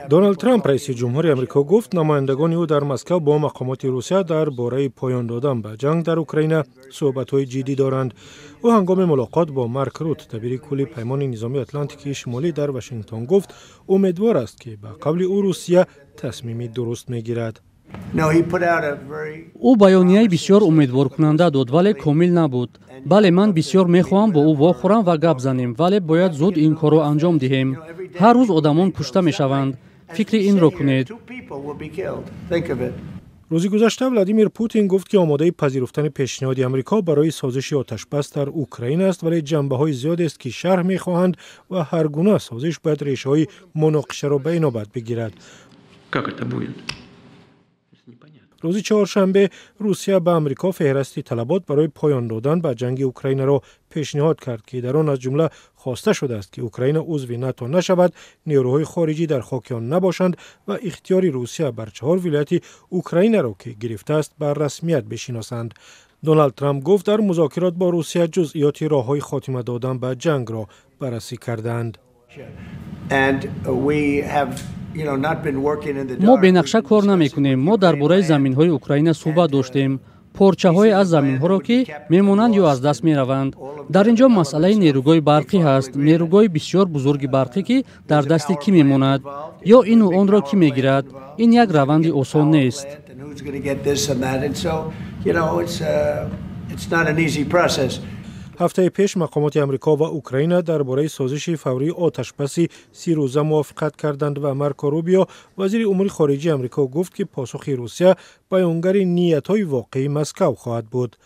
Доналд Трамп, раиси ҷумҳури Амрико, гуфт, намояндагони ӯ дар Москав бо мақомоти Русия дар бораи поён додан ба ҷанг дар Украина суҳбатҳои ҷиддӣ доранд. Ӯ ҳангоми мулоқот бо Марк Рут, дабири кулли Паймони низомии Атлантики Шимолӣ, дар Вашингтон гуфт, умедвор аст, ки ба қавли ӯ Русия тасмими дуруст мегирад. Ӯ баёнияи бисёр умедворкунанда дод, вале комил набуд. Бале, ман бисёр мехоҳам бо ӯ вохӯрам ва гап занем, вале бояд зуд ин корро анҷом диҳем. Ҳар рӯз одамон кушта мешаванд. Фикри инро кунед. Рӯзи гузашта Владимир Путин гуфт, ки омодаи пазируфтани пешниҳоди Амрико барои созиши оташбас дар Украина аст, вале ҷанбаҳои зиёдест, ки шарҳ мехоҳанд ва ҳар гуна созиш бояд решаҳои муноқишаро ба инобат бигирад. Как это будет? Рӯзи чоршанбе Русия ба Амрико феҳрасти талабот барои поён додан ба ҷанги Украинаро пешниҳод кард, ки дар он аз ҷумла хоста шудааст, ки Украина узви НАТО нашавад, нерӯҳои хориҷӣ дар хоки он набошанд ва ихтиёри Русия бар чаҳор вилояти Украинаро, ки гирифтааст, ба расмият бишиносанд. Доналд Трамп гуфт, дар музокирот бо Русия ҷузъиёти роҳҳои хотима додан ба ҷангро баррасӣ кардаанд. Мо бенақша кор намекунем. Мо дар бораи заминҳои Украина суҳбат доштем, порчаҳое аз заминҳоро, ки мемонанд ё аз даст мераванд. Дар ин ҷо масъалаи нерӯгоҳи барқӣ ҳаст, нерӯгоҳи бисёр бузурги барқӣ, ки дар дасти кӣ мемонад ё ину онро кӣ мегирад. Ин як раванди осон нест. Ҳафтаи пеш мақомоти Амрико ва Украина дар бораи созиши фаврии оташбаси 30 рӯза мувофиқат карданд ва Марко Рубио, вазири умури хориҷии Амрико, гуфт, ки посухи Русия баёнгари ниятҳои воқеии Москав хоҳад буд.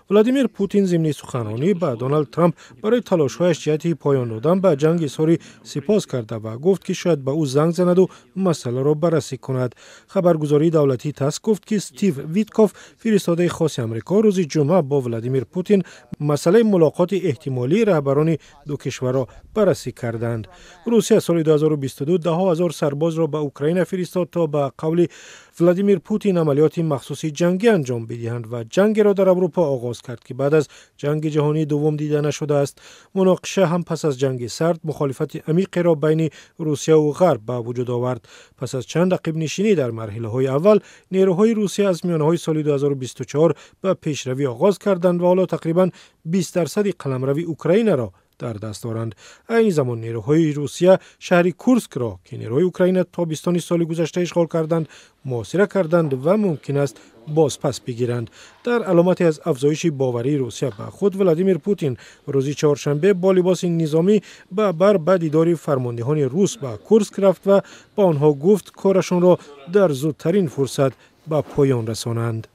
Владимир Путин зимни суханронӣ ба Доналд Трамп барои талошҳояш ҷиҳати поён додан ба ҷанг изҳори сипос карда ва гуфт, ки шояд ба ӯ занг занаду масъаларо баррасӣ кунад. Хабаргузории давлатии ТАСС гуфт, ки Стив Витков, фиристодаи хоси Амрико, рӯзи ҷумъа бо Владимир Путин масъалаи мулоқоти эҳтимолии раҳбарони ду кишварро баррасӣ карданд. Русия соли 2022 даҳҳо ҳазор сарбозро ба Украина фиристод, то ба қавли Владимир Путин амалиёти махсуси ҷангӣ анҷом бидиҳанд ва ҷангеро дар Аврупо оғоз кард, ки баъд аз Ҷанги ҷаҳонии дуввум дида нашудааст. Муноқиша ҳам пас аз Ҷанги Сард мухолифати амиқеро байни Русияву Ғарб ба вуҷуд овард. Пас аз чанд ақибнишинӣ дар марҳилаҳои аввал, нерӯҳои Русия аз миёнаҳои соли 2024 ба пешравӣ оғоз карданд ва ҳоло тақрибан 20 дарсади қаламрави Украинаро дар даст доранд. Айни замон нерӯҳои Русия шаҳри Курскро, ки нерӯҳои Украина тобистони соли гузашта ишғол карданд, муҳосира карданд ва мумкин аст бозпас бигиранд. Дар аломате аз афзоиши боварии Русия ба худ, Владимир Путин рӯзи чоршанбе бо либоси низомӣ ба бар ба дидори фармондеҳони рус ба Курск рафт ва ба онҳо гуфт, корашонро дар зудтарин фурсат ба поён расонанд.